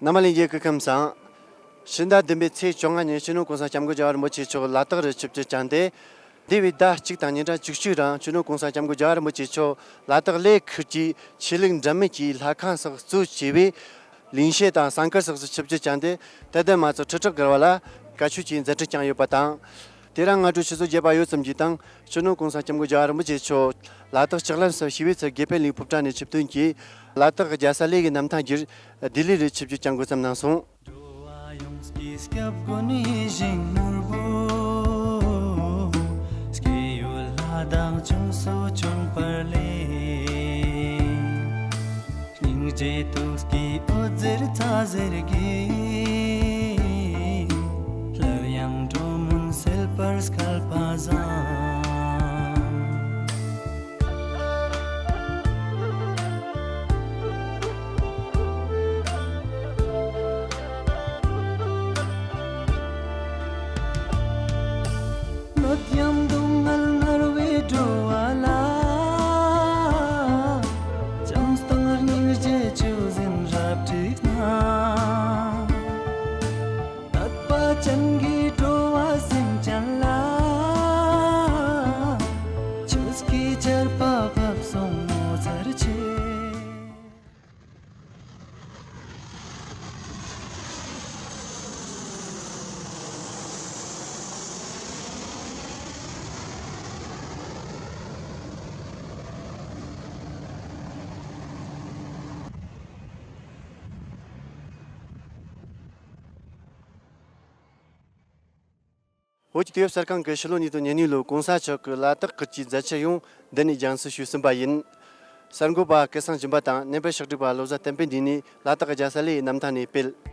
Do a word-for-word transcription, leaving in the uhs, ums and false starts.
རྣམ་པ་ལྷན་རྒྱས་སྐུ་ཁམས་བཟང་། ཕྱི་ཟླ་བདུན་པའི་ཚེས་བཅོ་ལྔ་ཉིན་སྤྱི་ནོར་༸གོང་ས་༸སྐྱབས་མགོན་རྒྱལ་བ་རིན་པོ་ཆེ་མཆོག་ལ་དྭགས་རུ་ཆིབས་བསྒྱུར་བསྐྱངས་ཏེ། འདས་པའི་ཟླ་གཅིག་དང་ཉིན་གྲངས་བཅུ་གཅིག་རིང་སྤྱི་ནོར་༸གོང་ས་༸སྐྱབས་མགོན་རྒྱལ་བ་རིན་པོ་ཆེ་མཆོག་ལ་དྭགས་གླེ་ཁུལ་གྱི་ཆོས་ལུགས་འདྲ་མིན་གྱི་ལྷ་ཁང་སོགས་གཙོ་བྱས་པའི་ལིང་ཤེད་དང་ཟངས་དཀར་སོགས་སུ་ཆིབས་བསྒྱུར་བསྐྱངས་ཏེ། དད་ལྡན་མང་ཚོགས་ཁྲི་ཕྲག་བརྒལ་བ་ལ་བཀའ་ཆོས་ཀྱི་མཛད་འཕྲིན་བསྐྱངས་ཡོད་པ་དང་། དེ་རིང་སྔ་དྲོ་ཆུ་ཚོད་བརྒྱད་པ་ཡོལ་ཙམ་གྱི་སྟེང་སྤྱི་ནོར་༸གོང་ས་༸སྐྱབས་མགོན་རྒྱལ་བ་རིན་པོ་ཆེ་མཆོག་ལ་དྭགས་ལྕགས་ལམ་སུ་ཞི་བའི་ཚལ་དགེ་འཕེལ་གླིང་ཕོ་བྲང་ནས་ཆིབས་ཐོན་གྱིས། ལ་དྭགས་རྒྱལ་ས་གླེ་གི་གནམ་ཐང་བརྒྱུད་ལྡི་ལི་རུ་ཆིབས་བསྒྱུར་བསྐྱང་དགོས་བསམ་གནང་སོང་། འགྲོ་བ་ཡོངས་ཀྱི་སྐྱབས་མགོན་ཡིད་བཞིན་ནོར་བུ། སྐྱེ་ཡུལ་ལྷ་དྭགས་ལྗོངས་སུ་བྱོན་པར་སླེབས། སྙིང་རྗེ་སྟོབས་ཀྱི་འོད་ཟེར་ཚ་ཟེར་གྱིས། སླར་ཡང་འགྲོ་མུན་སེལ་བར་སྐལ་པ་བཟང་། གནོད་ཡམས་སྡུག་བསྔལ་མནར་བའི་འགྲོ་བ་ལ། བྱམས་དང་སྙིང་རྗེ་ཆུ་འཛིན་རབ་བསྒྲིགས་ན། དད་པ་ཅན་གྱི་འགྲོ་བ་སེམས་ཅན་ལ། ཆོས་ཀྱི་ཆར་པ་ཕབ་སོང་ངོ་མཚར་ཆེ། བོད་ཀྱི་དུས་བབ་གསར་ཁང་གིས་ཕྱི་ལོ་ཉིས་སྟོང་ཉེར་གཉིས་ལོའི་༸གོང་ས་མཆོག་གི་ལ་དྭགས་ཁུལ་གྱི་མཛད་འཆར་ཡང་འདི་ནས་རྒྱང་སྲིང་ཞུས་ཟིན་པ་ཡིན། གསར་འགོད་པ་སྐལ་བཟང་སྦྱིན་པ་དང་སྣེ་འབབ་ཕྱག་སྒྲིག་པ་བློ་བཟང་བསྟན་འཕེལ་གཉིས་ནས་ལ་དྭགས་རྒྱལ་ས་གླེ་ཡི་གནམ་ཐང་ནས་སྤེལ།